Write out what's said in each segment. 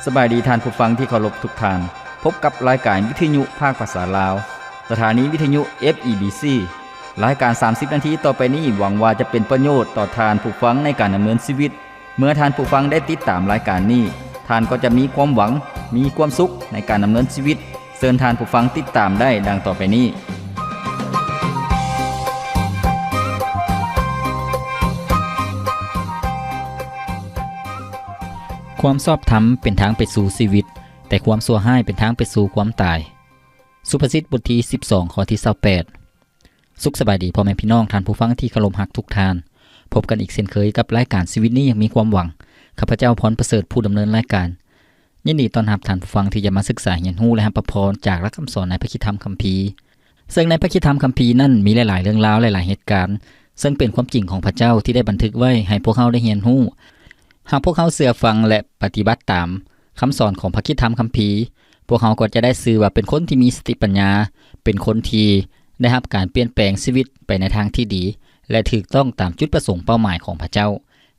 ສະບາຍດີທ່ານຜູ້ຟັງທີ່ເຄົາລົບທຸກທ່ານ. ພົບກັບລາຍການວິທະຍຸພາກພາສາລາວ, ສະຖານີວິທະຍຸ ເອຟ ອີ ບີ ຊີ. ລາຍການສາມສິບນາທີຕໍ່ໄປນີ້ ຫວັງວ່າຈະເປັນປະໂຫຍດຕໍ່ທ່ານຜູ້ຟັງໃນການດຳເນີນຊີວິດ. ເມື່ອທ່ານຜູ້ຟັງໄດ້ຕິດຕາມລາຍການນີ້, ທ່ານກໍຈະມີຄວາມຫວັງ, ມີຄວາມສຸກໃນການດຳເນີນຊີວິດ. ເຊີນທ່ານຜູ້ຟັງຕິດຕາມໄດ້ດັ່ງຕໍ່ໄປນີ້. ຄວາມຊອບທຳເປັນທາງໄປສູ່ຊີວິດ, ແຕ່ຄວາມຊົ່ວຮ້າຍເປັນທາງໄປສູ່ຄວາມຕາຍ. ສຸພາສິດບົດທີສິບສອງ ຂໍ້ທີຊາວແປດ. ສຸກສະບາຍດີພໍ່ແມ່ພີ່ນ້ອງທ່ານຜູ້ຟັງທີ່ເຄົາລົບຮັກທຸກທ່ານ. ພົບກັນອີກເຊັ່ນເຄີຍກັບລາຍການຊີວິດນີ້ຍັງມີຄວາມຫວັງ. ຂ້າພະເຈົ້າ ພອນປະເສີດ ຜູ້ດຳເນີນລາຍການ. ຍິນດີຕ້ອນຮັບທ່ານຜູ້ຟັງທີ່ຈະມາສຶກສາຮຽນຮູ້ ແລະ ຮັບພະພອນຈາກຫຼັກຄຳສອນໃນພະຄຣິດທຳຄຳພີ. ເຊິ່ງໃນພະຄຣິດທຳຄຳພີນັ້ນມີຫຼາຍໆເລື່ອງລາວ ຫຼາຍໆເຫດການ ເຊິ່ງເປັນຄວາມຈິງຂອງພະເຈົ້າທີ່ໄດ້ບັນທຶກໄວ້ໃຫ້ພວກເຮົາໄດ້ຮຽນຮູ້. ຫາກພວກເຮົາເຊື່ອຟັງ ແລະ ປະຕິບັດຕາມຄຳສອນຂອງພະຄຣິດທຳຄຳພີ, ພວກເຮົາກໍຈະໄດ້ຊື່ວ່າເປັນຄົນທີ່ມີສະຕິປັນຍາ, ເປັນຄົນທີ່ໄດ້ຮັບການປ່ຽນແປງຊີວິດໄປໃນທາງທີ່ດີ ແລະ ຖືກຕ້ອງຕາມຈຸດປະສົງເປົ້າໝາຍຂອງພະເຈົ້າ,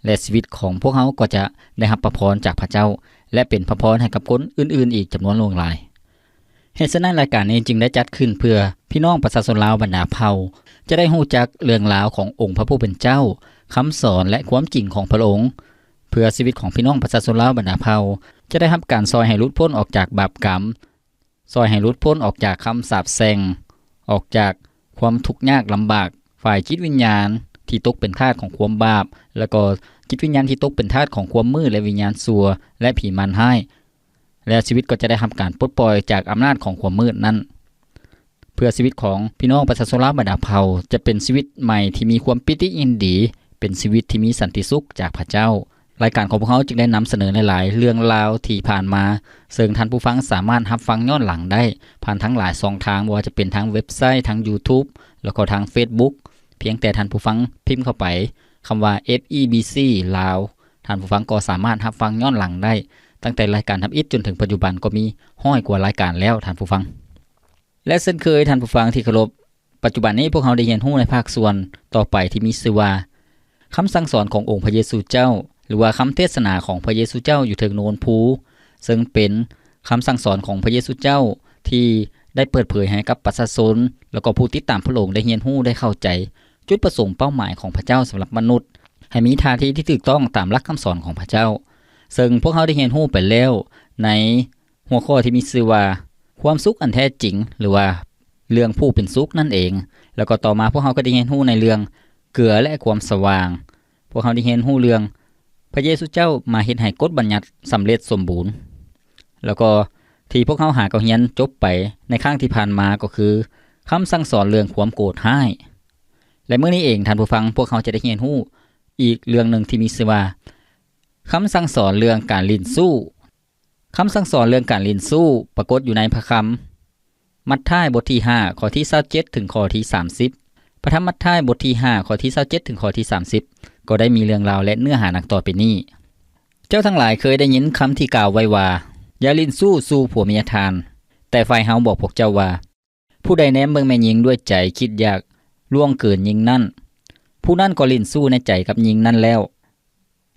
ແລະ ຊີວິດຂອງພວກເຮົາກໍຈະໄດ້ຮັບພະພອນຈາກພະເຈົ້າ ແລະ ເປັນພະພອນໃຫ້ກັບຄົນອື່ນໆອີກຈຳນວນຫຼວງຫຼາຍ. ເຫດສະນັ້ນ ລາຍການນີ້ຈຶ່ງໄດ້ຈັດຂຶ້ນເພື່ອພີ່ນ້ອງປະຊາຊົນລາວບັນດາເຜົ່າ ຈະໄດ້ຮູ້ຈັກເລື່ອງລາວຂອງອົງພະຜູ້ເປັນເຈົ້າ, ຄຳສອນ ແລະ ຄວາມຈິງຂອງພະອົງ, ເພື່ອຊີວິດຂອງພີ່ນ້ອງປະຊາຊົນລາວບັນດາເຜົ່າ ຈະໄດ້ຮັບການຊ່ອຍໃຫ້ຫຼຸດພົ້ນອອກຈາກບາບກຳ, ຊ່ອຍໃຫ້ຫຼຸດພົ້ນອອກຈາກຄຳສາບແຊ່ງ, ອອກຈາກຄວາມທຸກຍາກລຳບາກຝ່າຍຈິດວິນຍານທີ່ຕົກເປັນທາດຂອງຄວາມບາບ, ແລ້ວກໍຈິດວິນຍານທີ່ຕົກເປັນທາດຂອງຄວາມມືດ ແລະ ວິນຍານຊົ່ວ ແລະ ຜີມານຮ້າຍ. ແລ້ວຊີວິດກໍຈະໄດ້ຮັບການປົດປ່ອຍຈາກອຳນາດຂອງຄວາມມືດນັ້ນ, ເພື່ອຊີວິດຂອງພີ່ນ້ອງປະຊາຊົນລາວບັນດາເຜົ່າຈະເປັນຊີວິດໃໝ່ທີ່ມີຄວາມປີຕິຍິນດີ, ເປັນຊີວິດທີ່ມີສັນຕິສຸກຈາກພະເຈົ້າ. ລາຍການຂອງພວກເຮົາຈຶ່ງໄດ້ນຳສະເໜີຫຼາຍໆເລື່ອງລາວທີ່ຜ່ານມາ, ເຊິ່ງທ່ານຜູ້ຟັງສາມາດຮັບຟັງຍ້ອນຫຼັງໄດ້ຜ່ານທາງຫຼາຍຊ່ອງທາງ, ບໍ່ວ່າຈະເປັນທາງເວັບໄຊ, ທາງ YouTube ແລ້ວກໍທາງ Facebook. ພຽງແຕ່ທ່ານຜູ້ຟັງພິມເຂົ້າໄປຄຳວ່າ ເອຟ ອີ ບີ ຊີ ລາວ, ທ່ານຜູ້ຟັງກໍສາມາດຮັບຟັງຍ້ອນຫຼັງໄດ້. ຕັ້ງແຕ່ລາຍການທຳອິດຈົນເຖິງປັດຈຸບັນກໍມີຮ້ອຍກວ່າລາຍການແລ້ວທ່ານຜູ້ຟັງ. ແລະ ເຊັ່ນເຄີຍທ່ານຜູ້ຟັງທີ່ເຄົາລົບ, ປັດຈຸບັນນີ້ພວກເຮົາໄດ້ຮຽນຮູ້ໃນພາກສ່ວນຕໍ່ໄປທີ່ມີຊື່ວ່າ ຄຳສັ່ງສອນຂອງອົງພະເຢຊູເຈົ້າ ຫຼືວ່າຄຳເທດສະໜາຂອງພະເຢຊູເຈົ້າຢູ່ເທິງໂນນພູ, ເຊິ່ງເປັນຄຳສັ່ງສອນຂອງພະເຢຊູເຈົ້າທີ່ໄດ້ເປີດເຜີຍໃຫ້ກັບປະຊາຊົນ ແລ້ວກໍຜູ້ຕິດຕາມພະອົງໄດ້ຮຽນຮູ້ໄດ້ເຂົ້າໃຈ ຈຸດປະສົງເປົ້າໝາຍຂອງພະເຈົ້າສຳລັບມະນຸດ ໃຫ້ມີທ່າທີທີ່ຖືກຕ້ອງຕາມຫຼັກຄຳສອນຂອງພະເຈົ້າ. ເຊິ່ງພວກເຮົາໄດ້ຮຽນຮູ້ໄປແລ້ວໃນຫົວຂໍ້ທີ່ມີຊື່ວ່າ ຄວາມສຸກອັນແທ້ຈິງ ຫຼືວ່າເລື່ອງຜູ້ເປັນສຸກນັ້ນເອງ. ແລ້ວກໍຕໍ່ມາພວກເຮົາກໍໄດ້ຮຽນຮູ້ໃນເລື່ອງເກືອ ແລະ ຄວາມສະຫວ່າງ. ພວກເຮົາໄດ້ຮຽນຮູ້ເລື່ອງພະເຢຊູເຈົ້າມາເຮັດໃຫ້ກົດບັນຍັດສຳເລັດສົມບູນ. ແລ້ວກໍທີ່ພວກເຮົາຫາກໍຮຽນຈົບໄປໃນຄັ້ງທີ່ຜ່ານມາກໍຄື ຄຳສັ່ງສອນເລື່ອງຄວາມໂກດຮ້າຍ. ແລະ ມື້ນີ້ເອງທ່ານຜູ້ຟັງ, ພວກເຮົາຈະໄດ້ຮຽນຮູ້ອີກເລື່ອງໜຶ່ງທີ່ມີຊື່ວ່າ ຄຳສັ່ງສອນເລື່ອງການຫຼິ້ນຊູ້. ຄຳສັ່ງສອນເລື່ອງການຫຼິ້ນຊູ້ປາກົດຢູ່ໃນພະຄຳ ມັດທາຍບົດທີຫ້າ ຂໍ້ທີຊາວເຈັດ ເຖິງຂໍ້ທີສາມສິບ. ພະທຳມັດທາຍບົດທີຫ້າ ຂໍ້ທີຊາວເຈັດ ເຖິງຂໍ້ທີສາມສິບ ກໍໄດ້ມີເລື່ອງລາວ ແລະ ເນື້ອຫາດັ່ງຕໍ່ໄປນີ້. ເຈົ້າທັງຫຼາຍເຄີຍໄດ້ຍິນຄຳທີ່ກ່າວໄວ້ວ່າ, ຢ່າຫຼິ້ນຊູ້ສູ່ຜົວເມຍທ່ານ. ແຕ່ຝ່າຍເຮົາບອກພວກເຈົ້າວ່າ, ຜູ້ໃດແນມເບິ່ງແມ່ຍິງດ້ວຍໃຈຄິດຢາກລ່ວງເກີນຍິງນັ້ນ, ຜູ້ນັ້ນກໍຫຼິ້ນຊູ້ໃນໃຈກັບຍິງນັ້ນແລ້ວ.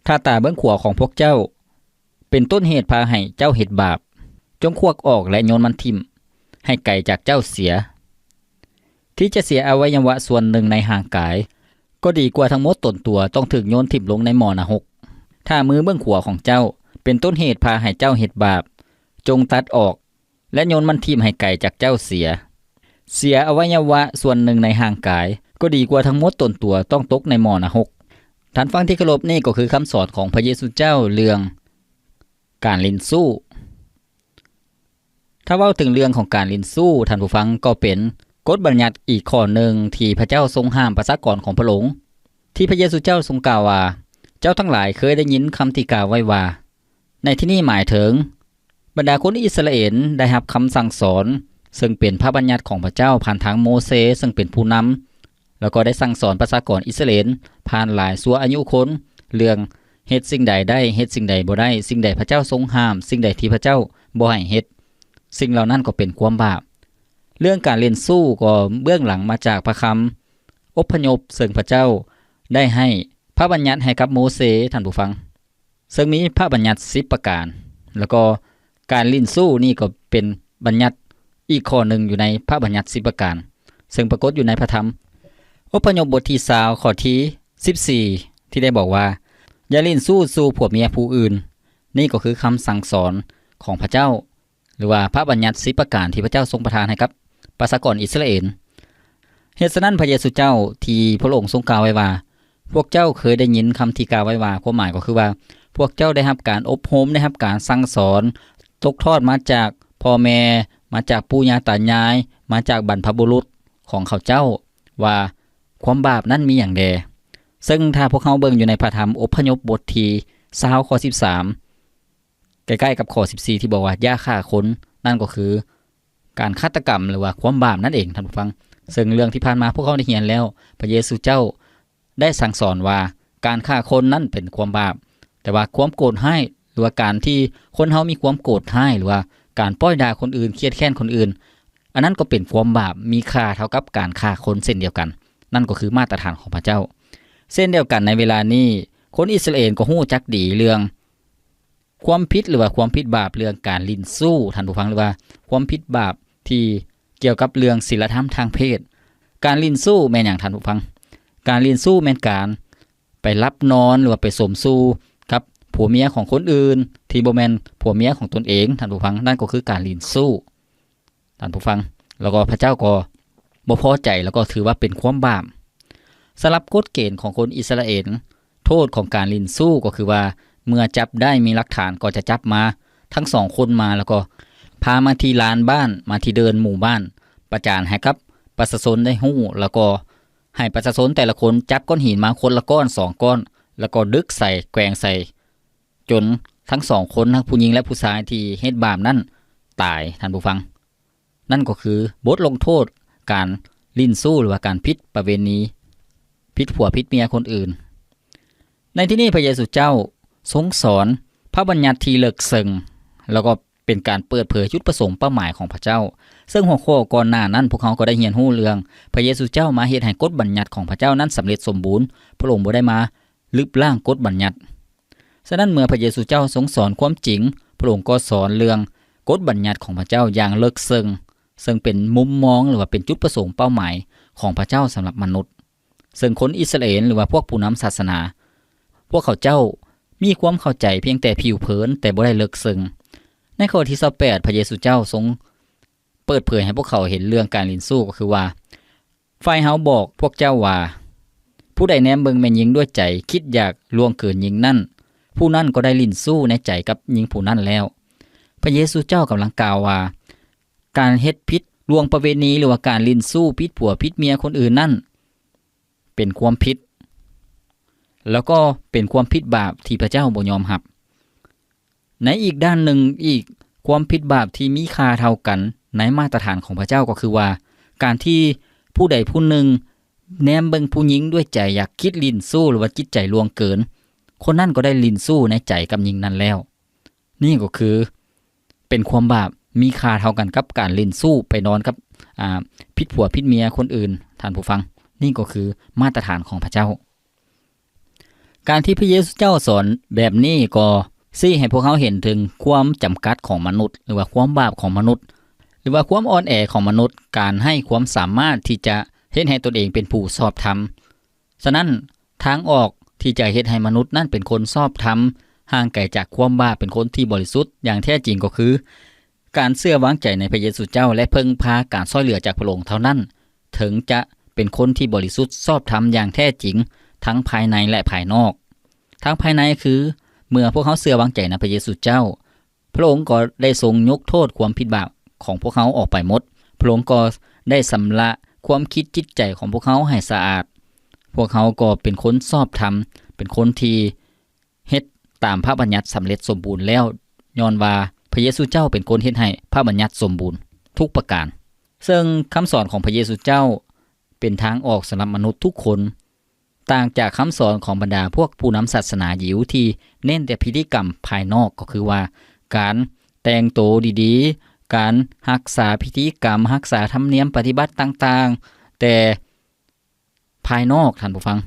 ຖ້າຕາເບື້ອງຂວາຂອງພວກເຈົ້າເປັນຕົ້ນເຫດພາໃຫ້ເຈົ້າເຮັດບາບ, ຈົ່ງຄວັກອອກ ແລະ ໂຍນມັນຖິ້ມໃຫ້ໄກຈາກເຈົ້າເສຍ. ທີ່ຈະເສຍອະໄວຍະວະສ່ວນໜຶ່ງໃນຮ່າງກາຍ ກໍດີກວ່າທັງໝົດຕົນຕົວຕ້ອງຖືກໂຍນຖິ້ມລົງໃນໝໍ້ນະຮົກ. ຖ້າມືເບື້ອງຂວາຂອງເຈົ້າເປັນຕົ້ນເຫດພາໃຫ້ເຈົ້າເຮັດບາບ, ຈົ່ງຕັດອອກ ແລະ ໂຍນມັນຖິ້ມໃຫ້ໄກຈາກເຈົ້າເສຍ. ເສຍອະໄວຍະວະສ່ວນໜຶ່ງໃນຮ່າງກາຍ ກໍດີກວ່າທັງໝົດຕົນຕົວຕ້ອງຕົກໃນໝໍ້ນະຮົກ. ທ່ານຟັງທີ່ເຄົາລົບ, ນີ້ກໍຄືຄຳສອນຂອງພະເຢຊູເຈົ້າເລື່ອງການຫຼິ້ນຊູ້. ຖ້າເວົ້າເຖິງເລື່ອງຂອງການຫຼິ້ນຊູ້, ທ່ານຜູ້ຟັງ, ກໍເປັນກົດບັນຍັດອີກຂໍ້ໜຶ່ງທີ່ພະເຈົ້າຊົງຫ້າມປະຊາກອນຂອງພະອົງ, ທີ່ພະເຢຊູເຈົ້າຊົງກ່າວວ່າ, ເຈົ້າທັງຫຼາຍເຄີຍໄດ້ຍິນຄຳທີ່ກ່າວໄວ້ວ່າ. ໃນທີ່ນີ້ໝາຍເຖິງ ບັນດາຄົນອິດສະຣາເອນໄດ້ຮັບຄຳສັ່ງສອນ ເຊິ່ງເປັນພະບັນຍັດຂອງພະເຈົ້າຜ່ານທາງໂມເຊ ເຊິ່ງເປັນຜູ້ນຳ, ແລ້ວກໍໄດ້ສັ່ງສອນປະຊາກອນອິດສະຣາເອນຜ່ານຫຼາຍຊົ່ວອາຍຸຄົນ ເລື່ອງເຮັດສິ່ງໃດໄດ້, ເຮັດສິ່ງໃດບໍ່ໄດ້, ສິ່ງໃດພະເຈົ້າຊົງຫ້າມ, ສິ່ງໃດທີ່ພະເຈົ້າບໍ່ໃຫ້ເຮັດ, ສິ່ງເຫຼົ່ານັ້ນກໍເປັນຄວາມບາບ. ເລື່ອງການຫຼິ້ນຊູ້ກໍເບື້ອງຫຼັງມາຈາກພະຄຳອົບພະຍົບ ເຊິ່ງພະເຈົ້າໄດ້ໃຫ້ພະບັນຍັດໃຫ້ກັບໂມເຊ, ທ່ານຜູ້ຟັງ. ເຊິ່ງມີພະບັນຍັດສິບປະການ. ແລ້ວກໍການຫຼິ້ນຊູ້ນີ້ກໍເປັນບັນຍັດອີກຂໍ້ໜຶ່ງຢູ່ໃນພະບັນຍັດສິບປະການ ເຊິ່ງປາກົດຢູ່ໃນພະທຳອົບພະຍົບບົດທີຊາວ ຂໍ້ທີສິບສີ່ ທີ່ໄດ້ບອກວ່າ ຢ່າຫຼິ້ນຊູ້ສູ່ຜົວເມຍຜູ້ອື່ນ. ນີ້ກໍຄືຄຳສັ່ງສອນຂອງພະເຈົ້າ ຫຼືວ່າພະບັນຍັດສິບປະການທີ່ພະເຈົ້າຊົງປະທານໃຫ້ກັບປະຊາກອນອິດສະຣາເອນ. ເຫດສະນັ້ນ ພະເຢຊູເຈົ້າທີ່ພະອົງຊົງກ່າວໄວ້ວ່າ ພວກເຈົ້າເຄີຍໄດ້ຍິນຄຳທີ່ກ່າວໄວ້ວ່າ, ຄວາມໝາຍກໍຄືວ່າ ພວກເຈົ້າໄດ້ຮັບການອົບຮົມ, ໄດ້ຮັບການສັ່ງສອນ, ຕົກທອດມາຈາກພໍ່ແມ່, ມາຈາກປູ່ຍ່າຕາຍາຍ, ມາຈາກບັນພະບຸລຸດຂອງເຂົາເຈົ້າ ວ່າຄວາມບາບນັ້ນມີຫຍັງແດ່. ເຊິ່ງຖ້າພວກເຮົາເບິ່ງຢູ່ໃນພະທຳອົບພະຍົບບົດທີຊາວ ຂໍ້ສິບສາມ ໃກ້ໆກັບຂໍ້ສິບສີ່ ທີ່ບອກວ່າ ຢ່າຂ້າຄົນ, ນັ້ນກໍຄືການຄາດຕະກຳ ຫຼືວ່າຄວາມບາບນັ້ນເອງ, ທ່ານຜູ້ຟັງ. ເຊິ່ງເລື່ອງທີ່ຜ່ານມາພວກເຮົາໄດ້ຮຽນແລ້ວ, ພະເຢຊູເຈົ້າໄດ້ສັ່ງສອນວ່າ ການຂ້າຄົນນັ້ນເປັນຄວາມບາບ, ແຕ່ວ່າຄວາມໂກດຮ້າຍ ຫຼືວ່າການທີ່ຄົນເຮົາມີຄວາມໂກດຮ້າຍ ຫຼືວ່າການປ້ອຍດ່າຄົນອື່ນ, ຄຽດແຄ້ນຄົນອື່ນ, ອັນນັ້ນກໍເປັນຄວາມບາບ, ມີຄ່າເທົ່າກັບການຂ້າຄົນເຊັ່ນດຽວກັນ. ນັ້ນກໍຄືມາດຕະຖານຂອງພະເຈົ້າ. ເຊັ່ນດຽວກັນໃນເວລານີ້, ຄົນອິດສະຣາເອນກໍຮູ້ຈັກດີເລື່ອງ ຄວາມຜິດ ຫຼືວ່າຄວາມຜິດບາບເລື່ອງການຫຼິ້ນຊູ້, ທ່ານຜູ້ຟັງ, ຫຼືວ່າຄວາມຜິດບາບທີ່ກ່ຽວກັບເລື່ອງສີລະທຳທາງເພດ. ການຫຼິ້ນຊູ້ແມ່ນຫຍັງ, ທ່ານຜູ້ຟັງ? ການຫຼິ້ນຊູ້ແມ່ນການໄປຫຼັບນອນ ຫຼືວ່າໄປສົມສູ່ກັບຜົວເມຍຂອງຄົນອື່ນ ທີ່ບໍ່ແມ່ນຜົວເມຍຂອງຕົນເອງ, ທ່ານຜູ້ຟັງ. ນັ້ນກໍຄືການຫຼິ້ນຊູ້. ທ່ານຜູ້ຟັງ, ແລ້ວກໍພະເຈົ້າກໍບໍ່ພໍໃຈ, ແລ້ວກໍຖືວ່າເປັນຄວາມບາບ. ສຳລັບກົດເກນຂອງຄົນອິດສະຣາເອນ, ໂທດຂອງການຫຼິ້ນຊູ້ກໍຄືວ່າ ເມື່ອຈັບໄດ້ມີຫຼັກຖານ ກໍຈະຈັບມາທັງສອງຄົນມາ, ແລ້ວກໍພາມາທີ່ລານບ້ານ, ມາທີ່ເດີ່ນໝູ່ບ້ານ, ປະຈານໃຫ້ກັບປະຊາຊົນໄດ້ຮູ້, ແລ້ວກໍໃຫ້ປະຊາຊົນແຕ່ລະຄົນຈັບກ້ອນຫີນມາຄົນລະກ້ອນສອງກ້ອນ, ແລ້ວກໍດຶກໃສ່, ແກວ່ງໃສ່ ຈົນທັງສອງຄົນ, ທັງຜູ້ຍິງ ແລະ ຜູ້ຊາຍທີ່ເຮັດບາບນັ້ນຕາຍ, ທ່ານຜູ້ຟັງ. ນັ້ນກໍຄືບົດລົງໂທດການຫຼິ້ນຊູ້ ຫຼືວ່າການຜິດປະເວນີ, ຜິດຜົວຜິດເມຍຄົນອື່ນ. ໃນທີ່ນີ້ພະເຢຊູເຈົ້າຊົງສອນພະບັນຍັດທີ່ເລິກເຊິ່ງ, ແລ້ວກໍເປັນການເປີດເຜີຍຈຸດປະສົງເປົ້າໝາຍຂອງພະເຈົ້າ. ເຊິ່ງຫົວຂໍ້ກ່ອນໜ້ານັ້ນ ພວກເຮົາກໍໄດ້ຮຽນຮູ້ເລື່ອງພະເຢຊູເຈົ້າມາເຮັດໃຫ້ກົດບັນຍັດຂອງພະເຈົ້ານັ້ນສຳເລັດສົມບູນ. ພະອົງບໍ່ໄດ້ມາລຶບລ້າງກົດບັນຍັດ. ສະນັ້ນເມື່ອພະເຢຊູເຈົ້າຊົງສອນຄວາມຈິງ, ພະອົງກໍສອນເລື່ອງກົດບັນຍັດຂອງພະເຈົ້າຢ່າງເລິກເຊິ່ງ, ເຊິ່ງເປັນມຸມມອງ ຫຼືວ່າເປັນຈຸດປະສົງເປົ້າໝາຍຂອງພະເຈົ້າສຳລັບມະນຸດ. ເຊິ່ງຄົນອິດສະຣາເອນ ຫຼືວ່າພວກຜູ້ນຳສາສະໜາ, ພວກເຂົາເຈົ້າມີຄວາມເຂົ້າໃຈພຽງແຕ່ຜິວເຜີນ, ແຕ່ບໍ່ໄດ້ເລິກເຊິ່ງ. ໃນຂໍ້ທີຊາວແປດ ພະເຢຊູເຈົ້າຊົງ ເປີດເຜີຍໃຫ້ພວກເຂົາເຫັນເລື່ອງການຫຼິ້ນຊູ້ ກໍຄືວ່າ, ຝ່າຍເຮົາບອກພວກເຈົ້າວ່າ, ຜູ້ໃດແນມເບິ່ງແມ່ຍິງດ້ວຍໃຈ, ຄິດຢາກລ່ວງເກີນຍິງນັ້ນ, ຜູ້ນັ້ນກໍໄດ້ຫຼິ້ນຊູ້ໃນໃຈກັບຍິງຜູ້ນັ້ນແລ້ວ. ພະເຢຊູເຈົ້າກຳລັງກ່າວວ່າ, ການເຮັດຜິດລ່ວງປະເວນີ ຫຼືວ່າການຫຼິ້ນຊູ້ຜິດຜົວຜິດເມຍຄົນອື່ນນັ້ນ ເປັນຄວາມຜິດ ແລ້ວກໍເປັນຄວາມຜິດບາບທີ່ພະເຈົ້າບໍ່ຍອມຮັບ. ໃນອີກດ້ານໜຶ່ງອີກ, ຄວາມຜິດບາບທີ່ມີຄ່າເທົ່າກັນໃນມາດຕະຖານຂອງພະເຈົ້າກໍຄືວ່າ, ການທີ່ຜູ້ໃດຜູ້ໜຶ່ງແນມເບິ່ງຜູ້ຍິງດ້ວຍໃຈຢາກຄິດຫຼິ້ນຊູ້ ຫຼືວ່າຈິດໃຈລ່ວງເກີນ, ຄົນນັ້ນກໍໄດ້ຫຼິ້ນຊູ້ໃນໃຈກັບຍິງນັ້ນແລ້ວ. ນີ້ກໍຄືເປັນຄວາມບາບ ມີຄ່າເທົ່າກັນກັບການຫຼິ້ນຊູ້ໄປນອນກັບ, ອາ, ຜິດຜົວຜິດເມຍຄົນອື່ນ, ທ່ານຜູ້ຟັງ. ນີ້ກໍຄືມາດຕະຖານຂອງພະເຈົ້າ. ການທີ່ພະເຢຊູເຈົ້າສອນແບບນີ້ກໍຊີ້ໃຫ້ພວກເຮົາເຫັນເຖິງຄວາມຈຳກັດຂອງມະນຸດ ຫຼືວ່າຄວາມບາບຂອງມະນຸດ ຫຼືວ່າຄວາມອ່ອນແອຂອງມະນຸດ, ການໄຮ້ຄວາມສາມາດທີ່ຈະເຮັດໃຫ້ຕົນເອງເປັນຜູ້ຊອບທຳ. ສະນັ້ນ, ທາງອອກທີ່ຈະເຮັດໃຫ້ມະນຸດນັ້ນເປັນຄົນຊອບທຳ, ຫ່າງໄກຈາກຄວາມບາບ, ເປັນຄົນທີ່ບໍລິສຸດຢ່າງແທ້ຈິງກໍຄື ການເຊື່ອວາງໃຈໃນພະເຢຊູເຈົ້າ ແລະ ເພິ່ງພາການຊ່ອຍເຫຼືອຈາກພະອົງເທົ່ານັ້ນ ເຖິງຈະເປັນຄົນທີ່ບໍລິສຸດຊອບທຳຢ່າງແທ້ຈິງ ທັງພາຍໃນ ແລະ ພາຍນອກ. ທາງພາຍໃນຄື ເມື່ອພວກເຮົາເຊື່ອວາງໃຈໃນພະເຢຊູເຈົ້າ, ພະອົງກໍໄດ້ຊົງຍົກໂທດຄວາມຜິດບາບຂອງພວກເຮົາອອກໄປໝົດ. ພະອົງກໍໄດ້ຊຳລະຄວາມຄິດຈິດໃຈຂອງພວກເຮົາໃຫ້ສະອາດ. ພວກເຮົາກໍເປັນຄົນຊອບທຳ, ເປັນຄົນທີ່ ເຮັດຕາມພະບັນຍັດສຳເລັດສົມບູນແລ້ວ, ຍ້ອນວ່າພະເຢຊູເຈົ້າເປັນຄົນເຮັດໃຫ້ພະບັນຍັດສົມບູນທຸກປະການ. ເຊິ່ງຄຳສອນຂອງພະເຢຊູເຈົ້າເປັນທາງອອກສຳລັບມະນຸດທຸກຄົນ, ຕ່າງຈາກຄຳສອນຂອງບັນດາພວກຜູ້ນຳສາສະໜາຢິວທີ່ເນັ້ນແຕ່ພິທີກຳພາຍນອກ, ກໍຄືວ່າການແຕ່ງໂຕດີໆ, ການຮັກສາພິທີກຳ, ຮັກສາທຳນຽມປະຕິບັດຕ່າງໆ, ແຕ່ ພາຍນອກ, ທ່ານຜູ້ຟັງ,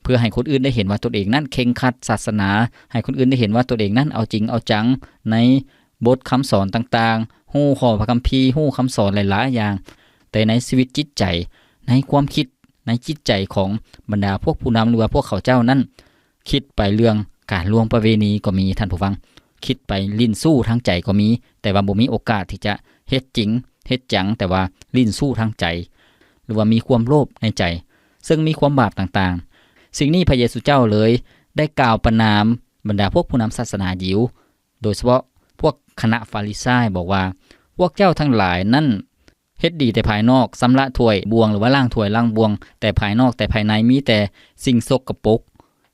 ເພື່ອໃຫ້ຄົນອື່ນໄດ້ເຫັນວ່າຕົນເອງນັ້ນເຄັ່ງຄັດສາສະໜາ, ໃຫ້ຄົນອື່ນໄດ້ເຫັນວ່າຕົນເອງນັ້ນເອົາຈິງເອົາຈັງໃນບົດຄຳສອນຕ່າງໆ, ຮູ້ຂໍ້ພະຄຳພີ, ຮູ້ຄຳສອນຫຼາຍໆຢ່າງ. ແຕ່ໃນຊີວິດຈິດໃຈ, ໃນຄວາມຄິດ, ໃນຈິດໃຈຂອງບັນດາພວກຜູ້ນຳ ຫຼືວ່າພວກເຂົາເຈົ້ານັ້ນ ຄິດໄປເລື່ອງການລ່ວງປະເວນີກໍມີ, ທ່ານຜູ້ຟັງ, ຄິດໄປຫຼິ້ນຊູ້ທາງໃຈກໍມີ, ແຕ່ວ່າບໍ່ມີໂອກາດທີ່ຈະເຮັດຈິງເຮັດຈັງ, ແຕ່ວ່າຫຼິ້ນຊູ້ທາງໃຈ ຫຼືວ່າມີຄວາມໂລບໃນໃຈ, ເຊິ່ງມີຄວາມບາບຕ່າງໆ. ສິ່ງນີ້ພະເຢຊູເຈົ້າເລີຍໄດ້ກ່າວປະນາມບັນດາພວກຜູ້ນຳສາສະໜາຢິວ, ໂດຍສະເພາະພວກຄະນະຟາຣິຊາຍ ບອກວ່າ, ພວກເຈົ້າທັງຫຼາຍນັ້ນ ເຮັດດີແຕ່ພາຍນອກ, ຊຳລະຖ້ວຍບ່ວງ ຫຼືວ່າລ້າງຖ້ວຍລ້າງບ່ວງແຕ່ພາຍນອກ, ແຕ່ພາຍໃນມີແຕ່ສິ່ງສົກກະປົກ.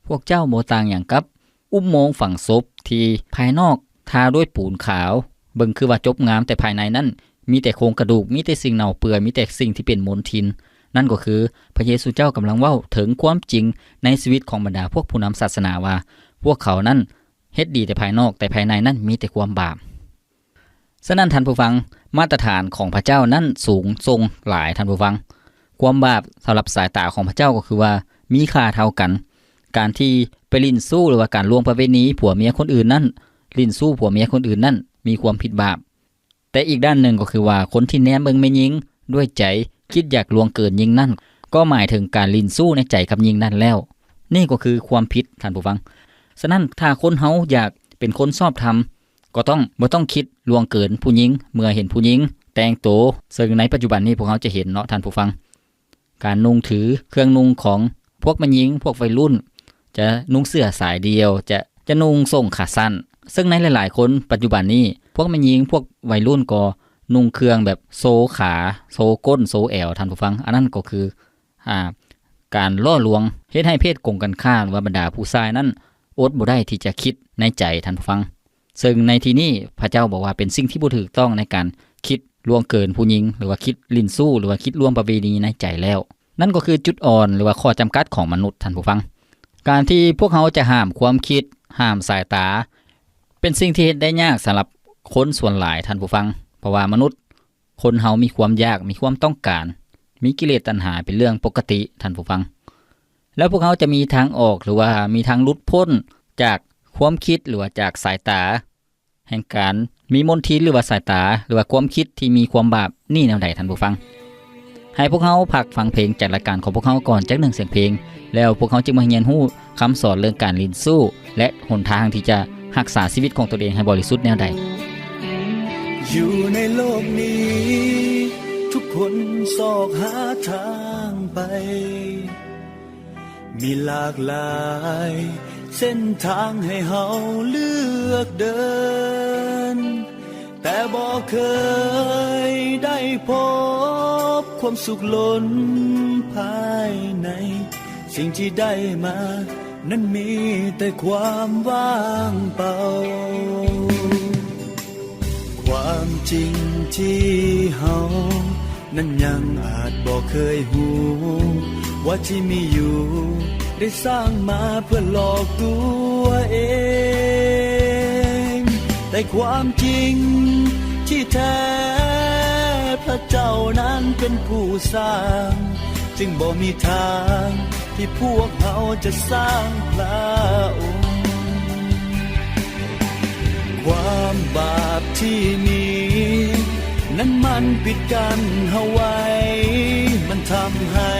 ພວກເຈົ້າບໍ່ຕ່າງຫຍັງກັບອຸໂມງຝັງສົບ ທີ່ພາຍນອກທາດ້ວຍປູນຂາວ, ເບິ່ງຄືວ່າຈົບງາມ, ແຕ່ພາຍໃນນັ້ນມີແຕ່ໂຄງກະດູກ, ມີແຕ່ສິ່ງເນົ່າເປື່ອຍ, ມີແຕ່ສິ່ງທີ່ເປັນມົນທິນ. ນັ້ນກໍຄືພະເຢຊູເຈົ້າກຳລັງເວົ້າເຖິງຄວາມຈິງໃນຊີວິດຂອງບັນດາພວກຜູ້ນຳສາສະໜາວ່າ, ພວກເຂົານັ້ນເຮັດດີແຕ່ພາຍນອກ, ແຕ່ພາຍໃນນັ້ນມີແຕ່ຄວາມບາບ. ສະນັ້ນທ່ານຜູ້ຟັງ, ມາດຕະຖານຂອງພະເຈົ້ານັ້ນສູງສົ່ງຫຼາຍ, ທ່ານຜູ້ຟັງ. ຄວາມບາບສຳລັບສາຍຕາຂອງພະເຈົ້າກໍຄືວ່າມີຄ່າເທົ່າກັນ. ການທີ່ໄປຫຼິ້ນຊູ້ ຫຼືວ່າການລ່ວງປະເວນີຜົວເມຍຄົນອື່ນນັ້ນ, ຫຼິ້ນຊູ້ຜົວເມຍຄົນອື່ນນັ້ນມີຄວາມຜິດບາບ. ແຕ່ອີກດ້ານໜຶ່ງກໍຄືວ່າ ຄົນທີ່ແນມເບິ່ງແມ່ຍິງດ້ວຍໃຈຄິດຢາກລ່ວງເກີນຍິງນັ້ນ, ກໍໝາຍເຖິງການຫຼິ້ນຊູ້ໃນໃຈກັບຍິງນັ້ນແລ້ວ. ນີ້ກໍຄືຄວາມຜິດ, ທ່ານຜູ້ຟັງ. ສະນັ້ນ, ຖ້າຄົນເຮົາຢາກເປັນຄົນຊອບທຳ, ກໍຕ້ອງ ບໍ່ຕ້ອງຄິດລ່ວງເກີນຜູ້ຍິງ ເມື່ອເຫັນຜູ້ຍິງແຕ່ງໂຕ, ເຊິ່ງໃນປັດຈຸບັນນີ້ພວກເຮົາຈະເຫັນເນາະ ທ່ານຜູ້ຟັງ, ການນຸ່ງຖືເຄື່ອງນຸ່ງຂອງພວກແມ່ຍິງ, ພວກໄວລຸ້ນ ຈະນຸ່ງເສື້ອສາຍດຽວ, ຈະ ຈະນຸ່ງສົ້ງຂາສັ້ນ, ເຊິ່ງໃນຫຼາຍໆຄົນປັດຈຸບັນນີ້, ພວກແມ່ຍິງ, ພວກໄວລຸ້ນກໍນຸ່ງເຄື່ອງແບບໂຊຂາ, ໂຊກົ້ນ, ໂຊແອວ, ທ່ານຜູ້ຟັງ. ອັນນັ້ນກໍຄື ອ່າ ການຫຼໍ່ລວງ ເຮັດໃຫ້ເພດກົງກັນຂ້າມ ຫຼືວ່າບັນດາຜູ້ຊາຍນັ້ນອົດບໍ່ໄດ້ທີ່ຈະຄິດໃນໃຈ, ທ່ານຜູ້ຟັງ. ເຊິ່ງໃນທີ່ນີ້ພະເຈົ້າບອກວ່າເປັນສິ່ງທີ່ບໍ່ຖືກຕ້ອງໃນການຄິດລ່ວງເກີນຜູ້ຍິງ ຫຼືວ່າຄິດຫຼິ້ນຊູ້ ຫຼືວ່າຄິດລ່ວງປະເວນີໃນໃຈແລ້ວ. ນັ້ນກໍຄືຈຸດອ່ອນ ຫຼືວ່າຂໍ້ຈຳກັດຂອງມະນຸດ, ທ່ານຜູ້ຟັງ. ການທີ່ພວກເຮົາຈະຫ້າມຄວາມຄິດ, ຫ້າມສາຍຕາ, ເປັນສິ່ງທີ່ເຮັດໄດ້ຍາກສຳລັບຄົນສ່ວນຫຼາຍ, ທ່ານຜູ້ຟັງ, ເພາະວ່າມະນຸດ ຄົນເຮົາມີຄວາມຢາກ, ມີຄວາມຕ້ອງການ, ມີກິເລດຕັນຫາເປັນເລື່ອງປົກກະຕິ, ທ່ານຜູ້ຟັງ. ແລ້ວພວກເຮົາຈະມີທາງອອກ ຫຼືວ່າມີທາງຫຼຸດພົ້ນຈາກຄວາມຄິດ ຫຼືວ່າຈາກສາຍຕາແຫ່ງການມີມົນທິນ ຫຼືວ່າສາຍຕາ ຫຼືວ່າຄວາມຄິດທີ່ມີຄວາມບາບນີ້ແນວໃດ, ທ່ານຜູ້ຟັງ? ໃຫ້ພວກເຮົາພັກຟັງເພງຈາກລາຍການຂອງພວກເຮົາກ່ອນຈັກໜຶ່ງສຽງເພງ, ແລ້ວພວກເຮົາຈຶ່ງມາຮຽນຮູ້ ຄຳສອນເລື່ອງການຫຼິ້ນຊູ້ ແລະ ຫົນທາງທີ່ຈະຮັກສາຊີວິດຂອງຕົນເອງໃຫ້ບໍລິສຸດແນວໃດ. ຢູ່ໃນໂລກນີ້ ທຸກຄົນຊອກຫາທາງໄປ, ມີຫຼາກຫຼາຍເສັ້ນທາງໃຫ້ເຮົາເລືອກເດີນ. ແຕ່ບໍ່ເຄີຍໄດ້ພົບຄວາມສຸກລົ້ນພາຍໃນ, ສິ່ງທີ່ໄດ້ມານັ້ນມີແຕ່ຄວາມວ່າງເປົ່າ. ຄວາມຈິງທີ່ເຮົາ ນັ້ນຍັງອາດບໍ່ເຄີຍຮູ້ວ່າທີ່ມີຢູ່ໄດ້ສ້າງມາເພື່ອຫຼອກຕົວເອງ, ແຕ່ຄວາມຈິງທີ່ແທ້ ພະເຈົ້ານັ້ນເປັນຜູ້ສ້າງ, ຈຶ່ງບໍ່ມີທາງ ທີ່ພວກເຮົາຈະສ້າງພະອົງ. ຄວາມບາບທີ່ມີນັ້ນມັນປິດກັ້ນເຮົາໄວ້, ມັນທຳໃຫ້